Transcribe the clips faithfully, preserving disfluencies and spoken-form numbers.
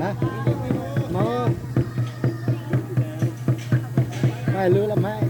Hả? Mơ. Mai lư lắm hả?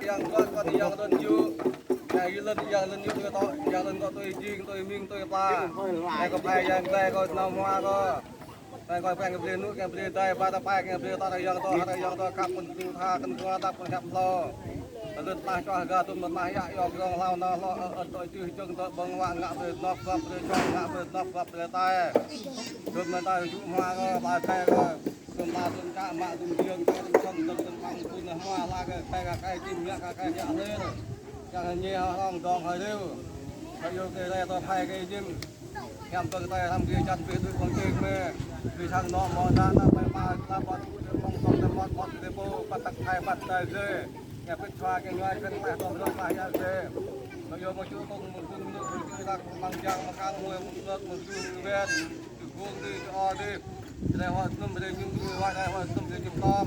Yang kuat, kuat yang đơn yuk. Yang lơn, yang lơn yuk, tui tŏ, yang lơn tŏ tui jing, tui ming, tui pla. Yang kơ phai, yang glai, kơ nao hmua kơ. Yang kơ phai, yang brơi nuk, yang brơi dai, ba ta phai, yang brơi tŏ, yang tŏ, yang tŏ, kăp pun tu tha, kăn kua, tăp pun kăp lo. Lơn tlah čoh, ga dum, tlah yă, yŏ, grong, hlao, nao, hlo, ơ, ơ, tŏ, čưh, čơng, tŏ, bơ̆ng, wă, ngă, brơi, nop, găp, brơi, čong, ngă, brơi, nop, găp, brơi, tai. Dum, mơta, yuk, hmua kơ, ba, tai, kơ. Dum, ba, dum, čă, mă, dum, yang, kơ, dum, čong, dum, dum, păng, pun, hmua, la, kơ, kai, kơ, kai, jim, ngă, kơ, kai, ngă, lir. Yang, ñe, hơrong, dong, hơriu. Kơ, yua, kơ, re, tŏ, phai, kơ, jim. Hiam tơ̆ng tơ̆ hrăm kơ čăt bih tui ƀơ̆ng čeng mơ̆. Bih sang nŏ mơ̆ nă nă ƀai ƀai tla ƀăt ƀu tơ̆ mơ̆ng tŏng tơ̆ mơ̆t mơ̆t tơ̆ pô păt tăk khai ƀăt tơ̆ gê. Ngă pĭt čua kơ ñuai kơ tlaih tŏng rơ̆k tlaih yă gê. Mơ̆ yua mơ̆ ču tŏng mơ̆ gŭn mơ̆ gŭn ču tăk mơ̆ng jang mơ̆ng kang mơ̆ mơ̆ng tơ̆k mơ̆ng gŭn mơ̆ wet. Ču gŭn dih ču o dih. Rai huă tơnŭm rai ñŭm dih huă rai huă tơnŭm rai ñŭm tơm.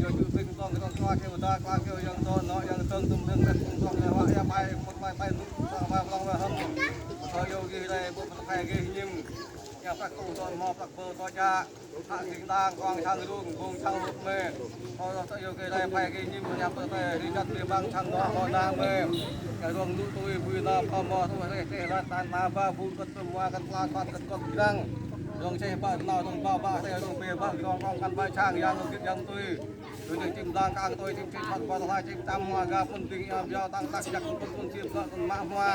Yua ču bih tŏng kơ tŏng čua kơ ƀu ta klang kơ yang tŏ nŏ yang tơ̆ng tơ̆m rơ̆ng pet tŏng rai huă yă ƀai mơ̆t ƀai ƀai nŭ tŏng ƀai ƀlŏng ƀai hơm. Mơ̆ yua gih rai ƀu pơtơkai gih ñim. Yang prăk tŭ dŏ hmâo prăk bơ tŏ čă. Hă sing đang, kuang sang rung, bung sang rup mơ̆. Kơ tŏ yua kơ rai phai kơ ñim, yang pơtơkai ri čăt ri bang sang dŏ hmâo nă mơ̆. Kơ rung nŭ tui bui nă pơmâo tŭ reh teh rat tan ma ba bu kơt tơm wa kơt pla kơt kơt kơt kơt kơt. Rong čeh ba nao rong ba ba teh rong pe ba rong rong kan ba čang yang rong git yang tui. Rong čeh čim dang kang tui čim čeh čhat ba tah čim čam hua ga pun ding ia biao tang tak jak pun pun čim ba pun ma hua.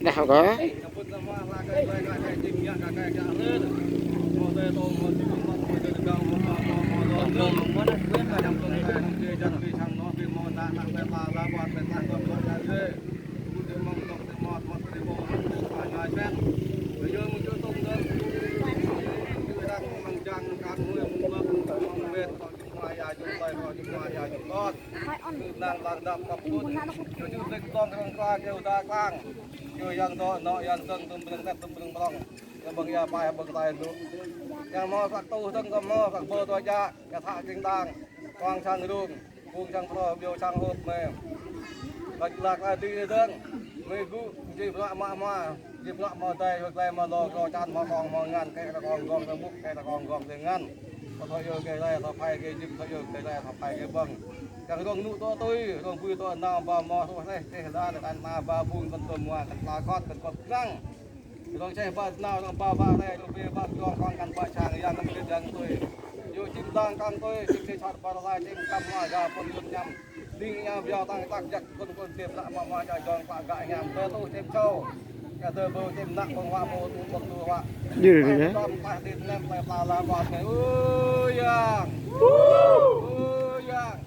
Dah kơ? Yang dŏ, nŏ, yang dơ̆ng, tơm brơ̆ng tĕt, tơm brơ̆ng prŏng. Yang ƀơ̆ng ia pai, ƀơ̆ng tai dŏ. Yang mơ̆ kăk tŭ dơ̆ng, kơ mơ̆ kăk bơ tơčă, yang thă kring đang. Kuang sang rung, kung sang prŏ, biô sang hôp mơ̆. Kăk lak la dih dơ̆ng, mơ̆ gŭ, jih blă mă hma, jih blă mă dai, hơk lai mă lo, kro čan mă kong mă ngăn, kĕ kơ kong gong kơ mŭk, kĕ kơ kong gong kơ ngăn. Kơ thŏ yơh kĕ lai, thŏ phai kĕ jim, thŏ yơh kĕ lai, thŏ phai kĕ ƀơ̆ng. Yang rong nŭ tŏ tui, rong bui tŏ nao, ba mă hruh reh, čeh đa, kăn na ba bung, kăn tơm mua, kăn la kŏt, kăn kŏt kăng. Rong čeh ba nao, rong ba ba reh, rong pe ba rong kong kăn ba čang, yang kăm kĕt yang tui. Yua čim dang kăng tui, čim čeh čhat ba rơlai, čim kăm hma ga pơ̆n pơ̆n ñăm. Ding ia biao tang tak jak kŭn kŭn čim nă mă mă ja jong pă gă hiam tơ tŭ čim čô. Ka tơ bơ čim nă bơ̆ng huă mô tŭ bơ̆ng tŭ huă. Dư ră. Tăm pah tit nem plei pla la bơ̆t ne. Ơ yang. Ơ yang.